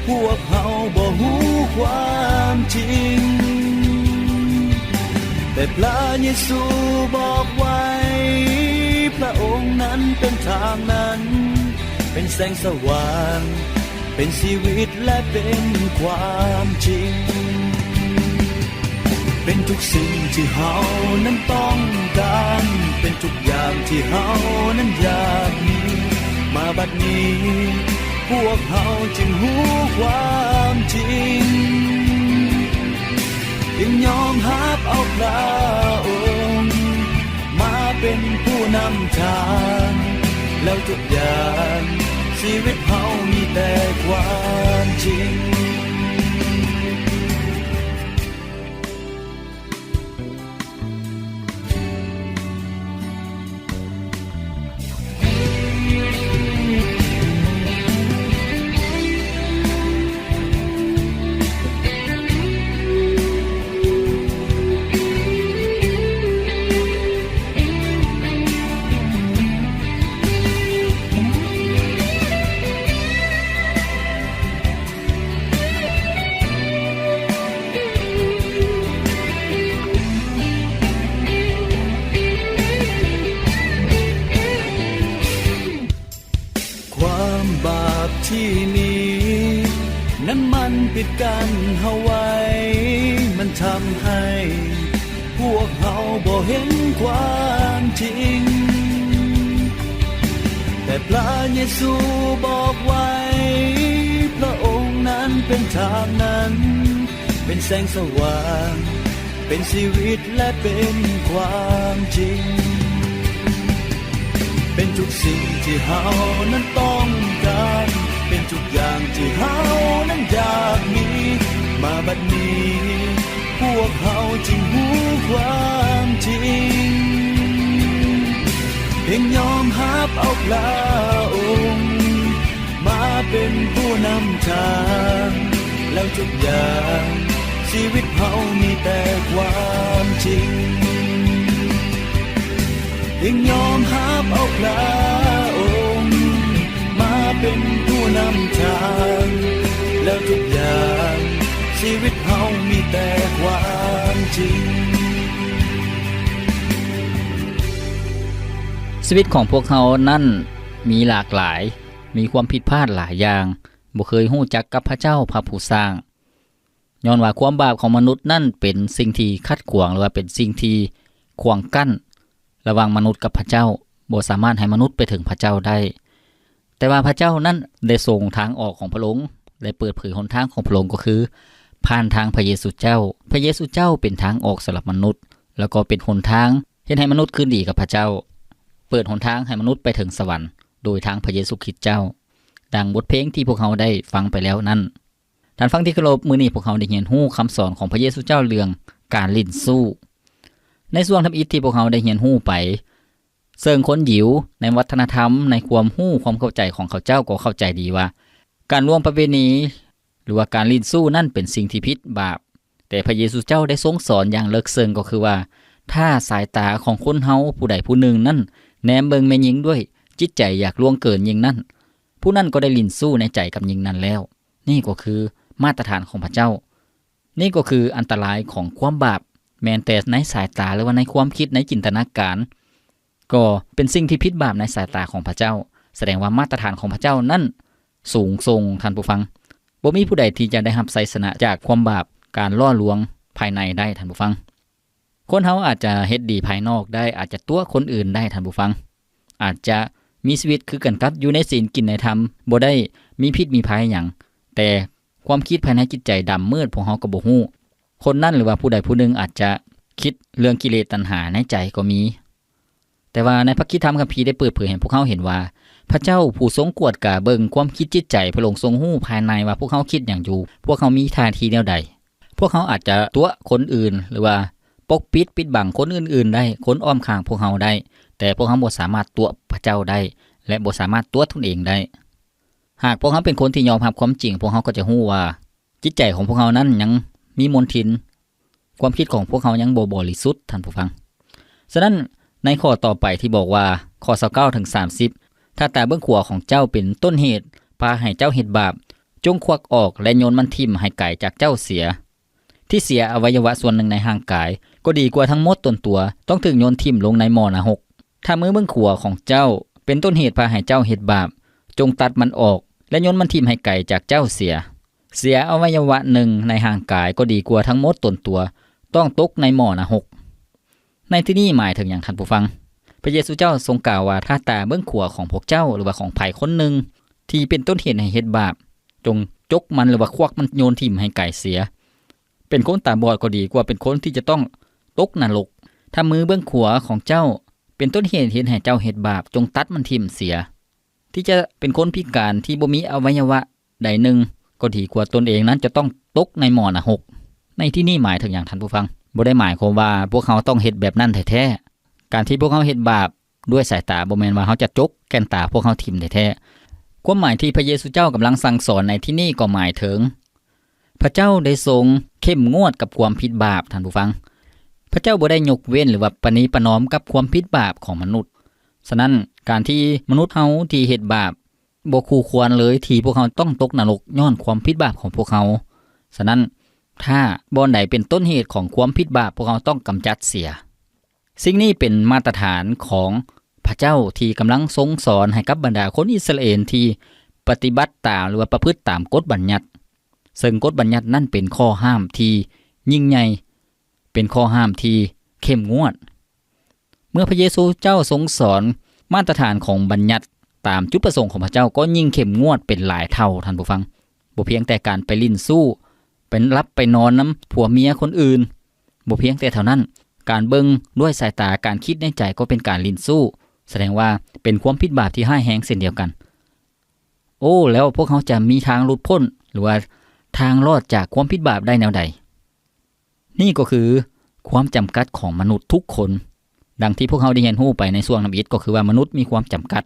ພວກເຮົາບໍ່ຮູ້ຄວາມຈິງ. ແຕ່ພະເຢຊູບອກໄວ້, ພະອົງນັ້ນເປັນທາງ, ນັ້ນເປັນແສງສະຫວ່າງ, ເປັນຊີວິດ ແລະ ເປັນຄວາມຈິງ, ເປັນທຸກສິ່ງທີ່ເຮົານັ້ນຕ້ອງການ, ເປັນທຸກຢ່າງທີ່ເຮົານັ້ນຢາກມີ. ມາບັດນີ້ ພວກເຮົາຈຶ່ງຮູ້ຄວາມຈິງ, ຈຶ່ງຍອມຮັບເອົາພະອົງ ມາເປັນຜູ້ນຳທາງ, ແລ້ວທຸກຢ່າງຊີວິດເຮົາມີແຕ່ຄວາມຈິງ. ກັນເຮົາໄວ້ ມັນທຳໃຫ້ພວກເຮົາບໍ່ເຫັນຄວາມຈິງ. ແຕ່ພະເຢຊູບອກໄວ້ ພະອົງນັ້ນເປັນທາງນັ້ນ ເປັນແສງສະຫວ່າງ ເປັນຊີວິດ ແລະ ເປັນຄວາມຈິງ. ເປັນທຸກສິ່ງທີ່ເຮົານັ້ນຕ້ອງການ ເປັນທຸກຢ່າງທີ່ເຮົານັ້ນຢາກມີ. ມາບັດນີ້ ພວກເຮົາຈຶ່ງຮູ້ຄວາມຈິງ. ພຽງຍອມຮັບເອົາພະອົງ ມາເປັນຜູ້ນຳທາງ ແລ້ວທຸກຢ່າງ ຊີວິດເຮົາມີແຕ່ຄວາມຈິງ. ພຽງຍອມຮັບເອົາພະອົງ ມາເປັນຜູ້ນຳທາງ ແລ້ວທຸກຢ່າງ ຊີວິດເຮົາມີແຕ່ຄວາມຈິງ. ຊີວິດຂອງພວກເຮົານັ້ນມີຫຼາກຫຼາຍ, ມີຄວາມຜິດພາດຫຼາຍຢ່າງ, ບໍ່ເຄີຍຮູ້ຈັກກັບພະເຈົ້າພະຜູ້ສ້າງ. ຍ້ອນວ່າຄວາມບາບຂອງມະນຸດນັ້ນເປັນສິ່ງທີ່ຂັດຂວາງ ຫຼືວ່າເປັນສິ່ງທີ່ຂວາງກັ້ນລະຫວ່າງມະນຸດກັບພະເຈົ້າ, ບໍ່ສາມາດໃຫ້ມະນຸດໄປເຖິງພະເຈົ້າໄດ້. ແຕ່ວ່າພະເຈົ້ານັ້ນໄດ້ຊົງທາງອອກຂອງພະອົງ ແລະ ເປີດເຜີຍຫົນທາງຂອງພະອົງ ກໍຄືຜ່ານທາງພະເຢຊູເຈົ້າ. ພະເຢຊູເຈົ້າເປັນທາງອອກສຳລັບມະນຸດ ແລ້ວກໍເປັນຫົນທາງເຮັດໃຫ້ມະນຸດຄືນດີກັບພະເຈົ້າ, ເປີດຫົນທາງໃຫ້ມະນຸດໄປເຖິງສະຫວັນ ໂດຍທາງພະເຢຊູຄຣິດເຈົ້າ, ດັ່ງບົດເພງທີ່ພວກເຮົາໄດ້ຟັງໄປແລ້ວນັ້ນ. ທ່ານຟັງທີ່ເຄົາລົບ, ມື້ນີ້ພວກເຮົາໄດ້ຮຽນຮູ້ຄຳສອນຂອງພະເຢຊູເຈົ້າເລື່ອງການຫຼິ້ນຊູ້. ໃນຊ່ວງທຳອິດທີ່ພວກເຮົາໄດ້ຮຽນຮູ້ໄປ, ເຊິ່ງຄົນຢິວໃນວັດທະນະທຳ, ໃນຄວາມຮູ້ຄວາມເຂົ້າໃຈຂອງເຂົາເຈົ້າກໍເຂົ້າໃຈດີວ່າ ການລ່ວງປະເວນີ ຫຼືວ່າການຫຼິ້ນຊູ້ນັ້ນເປັນສິ່ງທີ່ຜິດບາບ. ແຕ່ພະເຢຊູເຈົ້າໄດ້ຊົງສອນຢ່າງເລິກເຊິ່ງ ກໍຄືວ່າ ຖ້າສາຍຕາຂອງຄົນເຮົາຜູ້ໃດຜູ້ໜຶ່ງນັ້ນແນມເບິ່ງແມ່ຍິງດ້ວຍຈິດໃຈຢາກລ່ວງເກີນຍິງນັ້ນ, ຜູ້ນັ້ນກໍໄດ້ຫຼິ້ນຊູ້ໃນໃຈກັບຍິງນັ້ນແລ້ວ. ນີ້ກໍຄືມາດຕະຖານຂອງພະເຈົ້າ. ນີ້ກໍຄືອັນຕະລາຍຂອງຄວາມບາບ, ແມ່ນແຕ່ໃນສາຍຕາ ຫຼືວ່າໃນຄວາມຄິດ, ໃນຈິນຕະນາການ, ກໍເປັນສິ່ງທີ່ຜິດບາບໃນສາຍຕາຂອງພະເຈົ້າ. ສະແດງວ່າມາດຕະຖານຂອງພະເຈົ້ານັ້ນສູງສົ່ງ, ທ່ານຜູ້ຟັງ. ບໍ່ມີຜູ້ໃດທີ່ຈະໄດ້ຮັບໄຊຊະນະຈາກຄວາມບາບ, ການຫຼໍ່ລວງພາຍໃນໄດ້, ທ່ານຜູ້ຟັງ. ຄົນເຮົາອາດຈະເຮັດດີພາຍນອກໄດ້, ອາດຈະຕົວະຄົນອື່ນໄດ້, ທ່ານຜູ້ຟັງ. ອາດຈະມີຊີວິດຄືກັນກັບຢູ່ໃນສິນກິນໃນທຳ, ບໍ່ໄດ້ມີພິດມີໄພຫຍັງ, ແຕ່ຄວາມຄິດພາຍໃນຈິດໃຈດຳມືດ ພວກເຮົາກໍບໍ່ຮູ້. ຄົນນັ້ນ ຫຼືວ່າຜູ້ໃດຜູ້ໜຶ່ງອາດຈະຄິດເລື່ອງກິເລດຕັນຫາໃນໃຈກໍມີ. ແຕ່ວ່າໃນພະຄຣິສຕະທຳຄຳພີໄດ້ເປີດເຜີຍໃຫ້ພວກເຮົາເຫັນວ່າ ພະເຈົ້າຜູ້ຊົງກວດກາເບິ່ງຄວາມຄິດຈິດໃຈ, ພະອົງຊົງຮູ້ພາຍໃນວ່າພວກເຮົາຄິດຫຍັງຢູ່, ພວກເຮົາມີທ່າທີແນວໃດ. ພວກເຮົາອາດຈະຕົວະຄົນອື່ນ ຫຼືວ່າປົກປິດ, ປິດບັງຄົນອື່ນໆໄດ້, ຄົນອ້ອມຂ້າງພວກເຮົາໄດ້, ແຕ່ພວກເຮົາບໍ່ສາມາດຕົວະພະເຈົ້າໄດ້ ແລະ ບໍ່ສາມາດຕົວະຕົນເອງໄດ້. ຫາກພວກເຮົາເປັນຄົນທີ່ຍອມຮັບຄວາມຈິງ, ພວກເຮົາກໍຈະຮູ້ວ່າ ຈິດໃຈຂອງພວກເຮົານັ້ນຍັງມີມົນທິນ, ຄວາມຄິດຂອງພວກເຮົາຍັງບໍ່ບໍລິສຸດ, ທ່ານຜູ້ຟັງ. ສະນັ້ນ, ໃນຂໍ້ຕໍ່ໄປທີ່ບອກວ່າ, ຂໍ້ຊາວເກົ້າເຖິງສາມສິບ, ຖ້າຕາເບື້ອງຂວາຂອງເຈົ້າເປັນຕົ້ນເຫດພາໃຫ້ເຈົ້າເຮັດບາບ, ຈົ່ງຄວັກອອກ ແລະ ໂຍນມັນຖິ້ມໃຫ້ໄກຈາກເຈົ້າເສຍ. ທີ່ເສຍອະໄວຍະວະສ່ວນໜຶ່ງໃນຮ່າງກາຍ ກໍດີກວ່າທັງໝົດຕົນຕົວຕ້ອງຖືກໂຍນຖິ້ມລົງໃນໝໍ້ນະຮົກ. ຖ້າມືເບື້ອງຂວາຂອງເຈົ້າເປັນຕົ້ນເຫດພາໃຫ້ເຈົ້າເຮັດບາບ, ຈົ່ງຕັດມັນອອກ ແລະ ໂຍນມັນຖິ້ມໃຫ້ໄກຈາກເຈົ້າເສຍ. ເສຍອະໄວຍະວະໜຶ່ງໃນຮ່າງກາຍກໍດີກວ່າທັງໝົດຕົນຕົວຕ້ອງຕົກໃນໝໍ້ນະຮົກ. ໃນທີ່ນີ້ໝາຍເຖິງຫຍັງ, ທ່ານຜູ້ຟັງ? ພະເຢຊູເຈົ້າຊົງກ່າວວ່າ ຖ້າຕາເບື້ອງຂວາຂອງພວກເຈົ້າ ຫຼືວ່າຂອງໃຜຄົນໜຶ່ງທີ່ເປັນຕົ້ນເຫດໃຫ້ເຮັດບາບ, ຈົ່ງຈົກມັນ ຫຼືວ່າຄວັກມັນໂຍນຖິ້ມໃຫ້ໄກເສຍ. ເປັນຄົນຕາບອດກໍດີກວ່າເປັນຄົນທີ່ຈະຕ້ອງຕົກນະລົກ. ຖ້າມືເບື້ອງຂວາຂອງເຈົ້າເປັນຕົ້ນເຫດເຮັດໃຫ້ເຈົ້າເຮັດບາບ, ຈົ່ງຕັດມັນຖິ້ມເສຍ. ທີ່ຈະເປັນຄົນພິການທີ່ບໍ່ມີອະໄວຍະວະໃດໜຶ່ງ ກໍດີກວ່າຕົນເອງນັ້ນຈະຕ້ອງຕົກໃນໝໍ້ນະຮົກ. ໃນທີ່ນີ້ໝາຍເຖິງຫຍັງ, ທ່ານຜູ້ຟັງ? ບໍ່ໄດ້ໝາຍຄວາມວ່າພວກເຮົາຕ້ອງເຮັດແບບນັ້ນແທ້ໆ. ການທີ່ພວກເຮົາເຮັດບາບດ້ວຍສາຍຕາ ບໍ່ແມ່ນວ່າເຮົາຈະຈົກແກ່ນຕາພວກເຮົາຖິ້ມແທ້ໆ. ຄວາມໝາຍທີ່ພະເຢຊູເຈົ້າກຳລັງສັ່ງສອນໃນທີ່ນີ້ກໍໝາຍເຖິງ ພະເຈົ້າໄດ້ຊົງເຂັ້ມງວດກັບຄວາມຜິດບາບ, ທ່ານຜູ້ຟັງ. ພະເຈົ້າບໍ່ໄດ້ຍົກເວັ້ນ ຫຼືວ່າປະນີປະນອມກັບຄວາມຜິດບາບຂອງມະນຸດ. ສະນັ້ນ, ການທີ່ມະນຸດເຮົາທີ່ເຮັດບາບ ບໍ່ຄູ່ຄວນເລີຍທີ່ພວກເຮົາຕ້ອງຕົກນະລົກຍ້ອນຄວາມຜິດບາບຂອງພວກເຮົາ. ສະນັ້ນ, ຖ້າບ່ອນໃດເປັນຕົ້ນເຫດຂອງຄວາມຜິດບາບ, ພວກເຮົາຕ້ອງກຳຈັດເສຍ. ສິ່ງນີ້ເປັນມາດຕະຖານຂອງພະເຈົ້າທີ່ກຳລັງຊົງສອນໃຫ້ກັບບັນດາຄົນອິດສະຣາເອນທີ່ປະຕິບັດຕາມ ຫຼືວ່າປະພຶດຕາມກົດບັນຍັດ. ເຊິ່ງກົດບັນຍັດນັ້ນເປັນຂໍ້ຫ້າມທີ່ຍິ່ງໃຫຍ່, ເປັນຂໍ້ຫ້າມທີ່ເຂັ້ມງວດ. ເມື່ອພະເຢຊູເຈົ້າຊົງສອນມາດຕະຖານຂອງບັນຍັດຕາມຈຸດປະສົງຂອງພະເຈົ້າ ກໍຍິ່ງເຂັ້ມງວດເປັນຫຼາຍເທົ່າ, ທ່ານຜູ້ຟັງ. ບໍ່ພຽງແຕ່ການໄປຫຼິ້ນຊູ້, ໄປຫຼັບໄປນອນນຳຜົວເມຍຄົນອື່ນ, ບໍ່ພຽງແຕ່ເທົ່ານັ້ນ, ການເບິ່ງດ້ວຍສາຍຕາ, ການຄິດໃນໃຈກໍເປັນການຫຼິ້ນຊູ້, ສະແດງວ່າເປັນຄວາມຜິດບາບທີ່ຮ້າຍແຮງເຊັ່ນດຽວກັນ. ໂອ້ ແລ້ວພວກເຮົາຈະມີທາງຫຼຸດພົ້ນ ຫຼືວ່າທາງລອດຈາກຄວາມຜິດບາບໄດ້ແນວໃດ? ນີ້ກໍຄືຄວາມຈຳກັດຂອງມະນຸດທຸກຄົນ. ດັ່ງທີ່ພວກເຮົາໄດ້ຮຽນຮູ້ໄປໃນຊ່ວງທຳອິດ ກໍຄືວ່າມະນຸດມີຄວາມຈຳກັດ.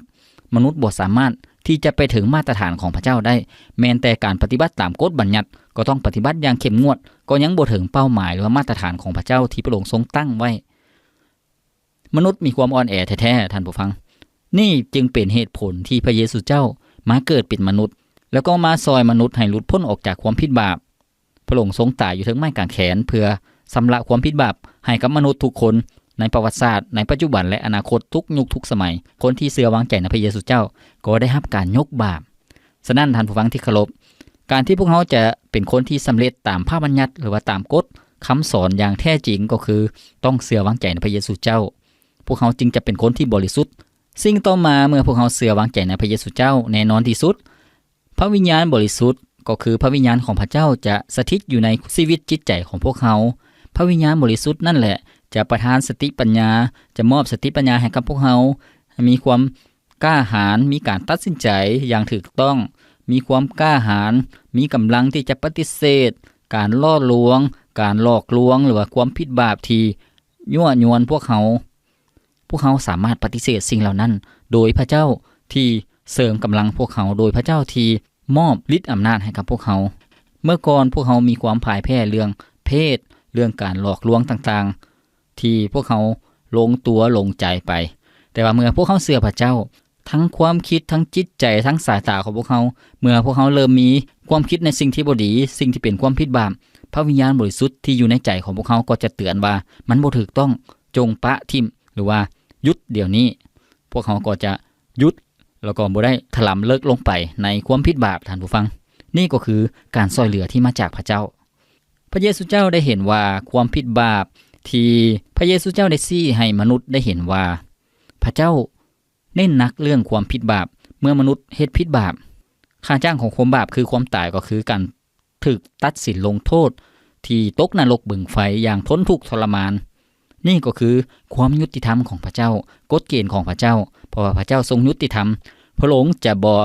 ມະນຸດບໍ່ສາມາດທີ່ຈະໄປເຖິງມາດຕະຖານຂອງພະເຈົ້າໄດ້. ແມ່ນແຕ່ການປະຕິບັດຕາມກົດບັນຍັດ ກໍຕ້ອງປະຕິບັດຢ່າງເຂັ້ມງວດ, ກໍຍັງບໍ່ເຖິງເປົ້າໝາຍ ຫຼືວ່າມາດຕະຖານຂອງພະເຈົ້າທີ່ພະອົງຊົງຕັ້ງໄວ້. ມະນຸດມີຄວາມອ່ອນແອແທ້ໆ, ທ່ານຜູ້ຟັງ. ນີ້ຈຶ່ງເປັນເຫດຜົນທີ່ພະເຢຊູເຈົ້າມາເກີດເປັນມະນຸດ, ແລ້ວກໍມາຊ່ອຍມະນຸດໃຫ້ຫຼຸດພົ້ນອອກຈາກຄວາມຜິດບາບ. ພະອົງຊົງຕາຍຢູ່ເທິງໄມ້ກາງແຂນ ເພື່ອຊຳລະຄວາມຜິດບາບໃຫ້ກັບມະນຸດທຸກຄົນ ໃນປະຫວັດສາດ, ໃນປັດຈຸບັນ ແລະ ອະນາຄົດ, ທຸກຍຸກທຸກສະໄໝ. ຄົນທີ່ເຊື່ອວາງໃຈໃນພະເຢຊູເຈົ້າ ກໍໄດ້ຮັບການຍົກບາບ. ສະນັ້ນ, ທ່ານຜູ້ຟັງທີ່ເຄົາລົບ, ການທີ່ພວກເຮົາຈະເປັນຄົນທີ່ສຳເລັດຕາມພະບັນຍັດ ຫຼືວ່າຕາມກົດຄຳສອນຢ່າງແທ້ຈິງ ກໍຄືຕ້ອງເຊື່ອວາງໃຈໃນພະເຢຊູເຈົ້າ. ພວກເຮົາຈຶ່ງຈະເປັນຄົນທີ່ບໍລິສຸດ. ສິ່ງຕໍ່ມາ, ເມື່ອພວກເຮົາເຊື່ອວາງໃຈໃນພະເຢຊູເຈົ້າ, ແນ່ນອນທີ່ສຸດ, ພະວິນຍານບໍລິສຸດ ກໍຄືພະວິນຍານຂອງພະເຈົ້າຈະສະຖິດຢູ່ໃນຊີວິດຈິດໃຈຂອງພວກເຮົາ. ພະວິນຍານບໍລິສຸດນັ້ນແຫຼະ ຈະປະທານສະຕິປັນຍາ, ຈະມອບສະຕິປັນຍາໃຫ້ກັບພວກເຮົາ, ໃຫ້ມີຄວາມກ້າຫານ, ມີການຕັດສິນໃຈຢ່າງຖືກຕ້ອງ, ມີຄວາມກ້າຫານ, ມີກຳລັງທີ່ຈະປະຕິເສດການຫຼໍ່ລວງ, ການຫຼອກລວງ ຫຼືວ່າຄວາມຜິດບາບທີ່ຍົວະຍວນພວກເຮົາ. ພວກເຮົາສາມາດປະຕິເສດສິ່ງເຫຼົ່ານັ້ນໂດຍພະເຈົ້າທີ່ເສີມກຳລັງພວກເຮົາ, ໂດຍພະເຈົ້າທີ່ມອບລິດອຳນາດໃຫ້ກັບພວກເຮົາ. ເມື່ອກ່ອນພວກເຮົາມີຄວາມພ່າຍແພ້ເລື່ອງເພດ, ເລື່ອງການຫຼອກລວງຕ່າງໆ ທີ່ພວກເຮົາຫຼົງຕົວຫຼົງໃຈໄປ. ແຕ່ວ່າເມື່ອພວກເຮົາເຊື່ອພະເຈົ້າ, ທັງຄວາມຄິດ, ທັງຈິດໃຈ, ທັງສາຍຕາຂອງພວກເຮົາ, ເມື່ອພວກເຮົາເລີ່ມມີຄວາມຄິດໃນສິ່ງທີ່ບໍ່ດີ, ສິ່ງທີ່ເປັນຄວາມຜິດບາບ, ພະວິນຍານບໍລິສຸດທີ່ຢູ່ໃນໃຈຂອງພວກເຮົາກໍຈະເຕືອນວ່າມັນບໍ່ຖືກຕ້ອງ, ຈົ່ງປະຖິ້ມ ຫຼືວ່າຢຸດດຽວນີ້. ພວກເຮົາກໍຈະຢຸດ ແລ້ວກໍບໍ່ໄດ້ຖະຫຼຳເລິກລົງໄປໃນຄວາມຜິດບາບ, ທ່ານຜູ້ຟັງ. ນີ້ກໍຄືການຊ່ອຍເຫຼືອທີ່ມາຈາກພະເຈົ້າ. ພະເຢຊູເຈົ້າໄດ້ເຫັນວ່າຄວາມຜິດບາບທີ່ພະເຢຊູເຈົ້າໄດ້ຊີ້ໃຫ້ມະນຸດໄດ້ເຫັນວ່າ ພະເຈົ້າເນັ້ນໜັກເລື່ອງຄວາມຜິດບາບ. ເມື່ອມະນຸດເຮັດຜິດບາບ, ຄ່າຈ້າງຂອງຄວາມບາບຄືຄວາມຕາຍ, ກໍຄືການຖືກຕັດສິນລົງໂທດທີ່ຕົກນະລົກບຶງໄຟຢ່າງທົນທຸກທໍລະມານ. ນີ້ກໍຄືຄວາມຍຸຕິທຳຂອງພະເຈົ້າ, ກົດເກນຂອງພະເຈົ້າ, ເພາະວ່າພະເຈົ້າຊົງຍຸຕິທຳ, ພະອົງຈະບໍ່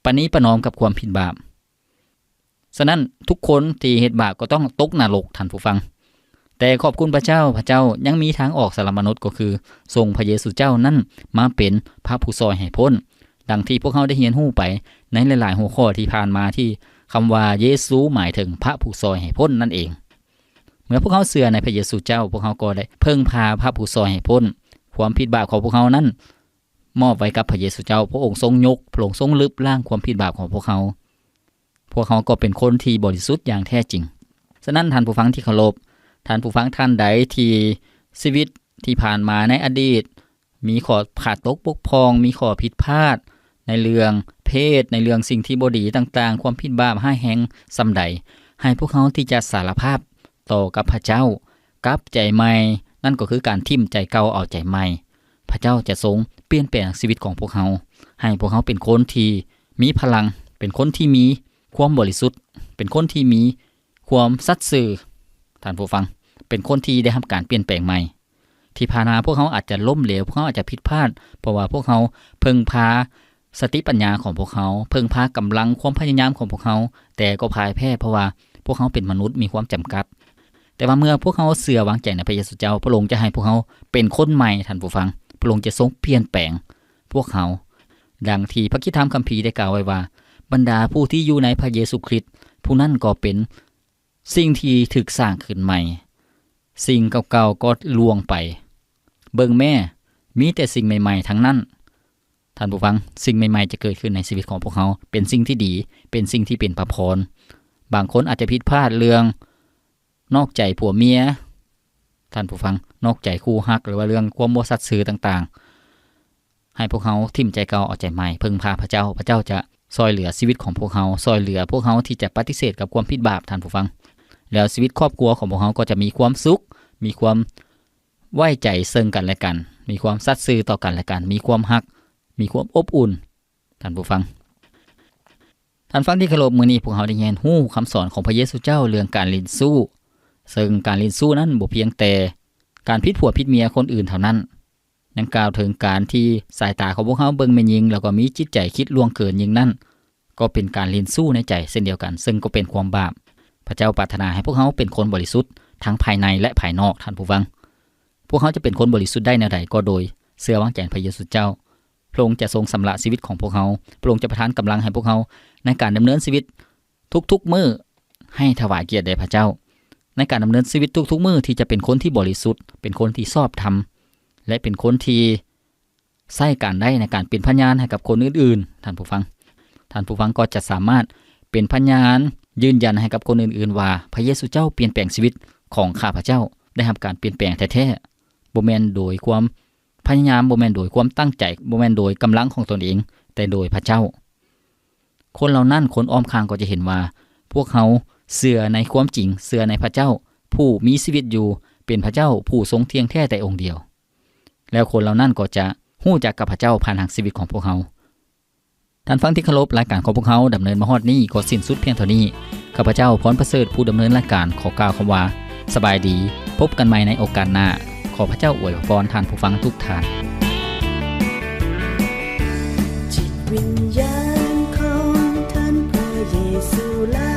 ປະນີປະນອມກັບຄວາມຜິດບາບ. ສະນັ້ນ, ທຸກຄົນທີ່ເຮັດບາບກໍຕ້ອງຕົກນະລົກ, ທ່ານຜູ້ຟັງ. ແຕ່ຂອບຄຸນພະເຈົ້າ, ພະເຈົ້າຍັງມີທາງອອກສຳລັບມະນຸດ, ກໍຄືສົ່ງພະເຢຊູເຈົ້ານັ້ນມາເປັນພະຜູ້ຊ່ອຍໃຫ້ພົ້ນ. ດັ່ງທີ່ພວກເຮົາໄດ້ຮຽນຮູ້ໄປໃນຫຼາຍໆຫົວຂໍ້ທີ່ຜ່ານມາ, ທີ່ຄຳວ່າເຢຊູໝາຍເຖິງພະຜູ້ຊ່ອຍໃຫ້ພົ້ນນັ້ນເອງ. ເມື່ອພວກເຮົາເຊື່ອໃນພະເຢຊູເຈົ້າ, ພວກເຮົາກໍໄດ້ເພິ່ງພາພະຜູ້ຊ່ອຍໃຫ້ພົ້ນ. ຄວາມຜິດບາບຂອງພວກເຮົານັ້ນ ມອບໄວ້ກັບພະເຢຊູເຈົ້າ. ພະອົງຊົງຍົກ, ພະອົງຊົງລຶບລ້າງຄວາມຜິດບາບຂອງພວກເຮົາ. ພວກເຮົາກໍເປັນຄົນທີ່ບໍລິສຸດຢ່າງແທ້ຈິງ. ສະນັ້ນ, ທ່ານຜູ້ຟັງທີ່ເຄົາລົບ, ທ່ານຜູ້ຟັງທ່ານໃດທີ່ຊີວິດທີ່ຜ່ານມາໃນອະດີດ ມີຂໍ້ຂາດຕົກບົກຜ່ອງ, ມີຂໍ້ຜິດພາດໃນເລື່ອງເພດ, ໃນເລື່ອງສິ່ງທີ່ບໍ່ດີຕ່າງໆ, ຄວາມຜິດບາບຮ້າຍແຮງສ່ຳໃດ, ໃຫ້ພວກເຮົາທີ່ຈະສາລະພາບຕໍ່ກັບພະເຈົ້າ, ກັບໃຈໃໝ່, ນັ້ນກໍຄືການຖິ້ມໃຈເກົ່າເອົາໃຈໃໝ່. ພະເຈົ້າຈະຊົງປ່ຽນແປງຊີວິດຂອງພວກເຮົາ, ໃຫ້ພວກເຮົາເປັນຄົນທີ່ມີພະລັງ, ເປັນຄົນທີ່ມີຄວາມບໍລິສຸດ, ເປັນຄົນທີ່ມີຄວາມສັດຊື່. ທ່ານຜູ້ຟັງ, ເປັນຄົນທີ່ໄດ້ຮັບການປ່ຽນແປງໃໝ່. ທີ່ຜ່ານມາພວກເຮົາອາດຈະລົ້ມເຫຼວ, ພວກເຮົາອາດຈະຜິດພາດ, ເພາະວ່າພວກເຮົາເພິ່ງພາສະຕິປັນຍາຂອງພວກເຮົາ, ເພິ່ງພາກຳລັງຄວາມພະຍາຍາມຂອງພວກເຮົາ, ແຕ່ກໍພ່າຍແພ້, ເພາະວ່າພວກເຮົາເປັນມະນຸດມີຄວາມຈຳກັດ. ແຕ່ວ່າເມື່ອພວກເຮົາເຊື່ອວາງໃຈໃນພະເຢຊູເຈົ້າ, ພະອົງຈະໃຫ້ພວກເຮົາເປັນຄົນໃໝ່, ທ່ານຜູ້ຟັງ. ພະອົງຈະຊົງປ່ຽນແປງພວກເຮົາ. ດັ່ງທີ່ພະຄຣິສຕະທຳຄຳພີໄດ້ກ່າວໄວ້ວ່າ, ບັນດາຜູ້ທີ່ຢູ່ໃນພະເຢຊູຄຣິດ, ຜູ້ນັ້ນກໍເປັນສິ່ງທີ່ຖືກສ້າງຂຶ້ນໃໝ່. ສິ່ງເກົ່າໆກໍລ່ວງໄປ. ເບິ່ງແມ້, ມີແຕ່ສິ່ງໃໝ່ໆທັງນັ້ນ. ທ່ານຜູ້ຟັງ, ສິ່ງໃໝ່ໆຈະເກີດຂຶ້ນໃນຊີວິດຂອງພວກເຮົາ, ເປັນສິ່ງທີ່ດີ, ເປັນສິ່ງທີ່ເປັນພະພອນ. ບາງຄົນອາດຈະຜິດພາດເລື່ອງນອກໃຈຜົວເມຍ, ທ່ານຜູ້ຟັງ, ນອກໃຈຄູ່ຮັກ ຫຼືວ່າເລື່ອງຄວາມບໍ່ສັດຊື່ຕ່າງໆ. ໃຫ້ພວກເຮົາຖິ້ມໃຈເກົ່າເອົາໃຈໃໝ່, ເພິ່ງພາພະເຈົ້າ, ພະເຈົ້າຈະ ຊ່ອຍເຫຼືອຊີວິດຂອງພວກເຮົາ, ຊ່ອຍເຫຼືອພວກເຮົາທີ່ຈະປະຕິເສດກັບຄວາມຜິດບາບ, ທ່ານຜູ້ຟັງ. ແລ້ວຊີວິດຄອບຄົວຂອງພວກເຮົາກໍຈະມີຄວາມສຸກ, ມີຄວາມໄວ້ໃຈເຊິ່ງກັນແລະກັນ, ມີຄວາມສັດຊື່ຕໍ່ກັນແລະກັນ, ມີຄວາມຮັກ, ມີຄວາມອົບອຸ່ນ, ທ່ານຜູ້ຟັງ. ທ່ານຟັງທີ່ເຄົາລົບ, ມື້ນີ້ພວກເຮົາໄດ້ຮຽນຮູ້ຄຳສອນຂອງພະເຢຊູເຈົ້າເລື່ອງການຫຼິ້ນຊູ້, ເຊິ່ງການຫຼິ້ນຊູ້ນັ້ນບໍ່ພຽງແຕ່ການຜິດຜົວຜິດເມຍຄົນອື່ນເທົ່ານັ້ນ, ຍັງກ່າວເຖິງການທີ່ສາຍຕາຂອງພວກເຮົາເບິ່ງແມ່ຍິງ ແລ້ວກໍມີຈິດໃຈຄິດລ່ວງເກີນຍິງນັ້ນ ກໍເປັນການຫຼິ້ນຊູ້ໃນໃຈເຊັ່ນດຽວກັນ, ເຊິ່ງກໍເປັນຄວາມບາບ. ພະເຈົ້າປາດຖະໜາໃຫ້ພວກເຮົາເປັນຄົນບໍລິສຸດທັງພາຍໃນ ແລະ ພາຍນອກ, ທ່ານຜູ້ຟັງ. ພວກເຮົາຈະເປັນຄົນບໍລິສຸດໄດ້ແນວໃດ? ກໍໂດຍເຊື່ອວາງໃຈໃນພະເຢຊູເຈົ້າ. ພະອົງຈະຊົງຊຳລະຊີວິດຂອງພວກເຮົາ. ພະອົງຈະປະທານກຳລັງໃຫ້ພວກເຮົາໃນການດຳເນີນຊີວິດທຸກໆມື້ໃຫ້ຖວາຍກຽດແດ່ພະເຈົ້າ, ໃນການດຳເນີນຊີວິດທຸກໆມື້ທີ່ຈະເປັນຄົນທີ່ບໍລິສຸດ, ເປັນຄົນທີ່ຊອບທຳ ແລະ ເປັນຄົນທີ່ໃຊ້ການໄດ້ໃນການເປັນພະຍານໃຫ້ກັບຄົນອື່ນໆ, ທ່ານຜູ້ຟັງ. ທ່ານຜູ້ຟັງກໍຈະສາມາດເປັນພະຍານຢືນຢັນໃຫ້ກັບຄົນອື່ນໆວ່າ ພະເຢຊູເຈົ້າປ່ຽນແປງຊີວິດຂອງຂ້າພະເຈົ້າໄດ້ຮັບການປ່ຽນແປງແທ້ໆ, ບໍ່ແມ່ນໂດຍຄວາມ ພະຍາຍາມ, ບໍ່ແມ່ນໂດຍຄວາມຕັ້ງໃຈ, ບໍ່ແມ່ນໂດຍກຳລັງຂອງຕົນເອງ, ແຕ່ໂດຍພະເຈົ້າ. ຄົນເຫຼົ່ານັ້ນ, ຄົນອ້ອມຂ້າງກໍຈະເຫັນວ່າ ພວກເຮົາເຊື່ອໃນຄວາມຈິງ, ເຊື່ອໃນພະເຈົ້າຜູ້ມີຊີວິດຢູ່, ເປັນພະເຈົ້າຜູ້ຊົງທ່ຽງແທ້ແຕ່ອົງດຽວ. ແລ້ວຄົນເຫຼົ່ານັ້ນກໍຈະຮູ້ຈັກກັບພະເຈົ້າຜ່ານທາງຊີວິດຂອງພວກເຮົາ. ທ່ານຟັງທີ່ເຄົາລົບ, ລາຍການຂອງພວກເຮົາດຳເນີນມາຮອດນີ້ກໍສິ້ນສຸດພຽງເທົ່ານີ້. ຂ້າພະເຈົ້າ ພອນປະເສີດ ຜູ້ດຳເນີນລາຍການ ຂໍກ່າວຄຳວ່າ ສະບາຍດີ, ພົບກັນໃໝ່ໃນໂອກາດໜ້າ. ຂໍພະເຈົ້າອວຍພອນທ່ານຜູ້ຟັງທຸກທ່ານ. ຈິດວິນຍານຂອງທ່ານພະເຢຊູຫຼາ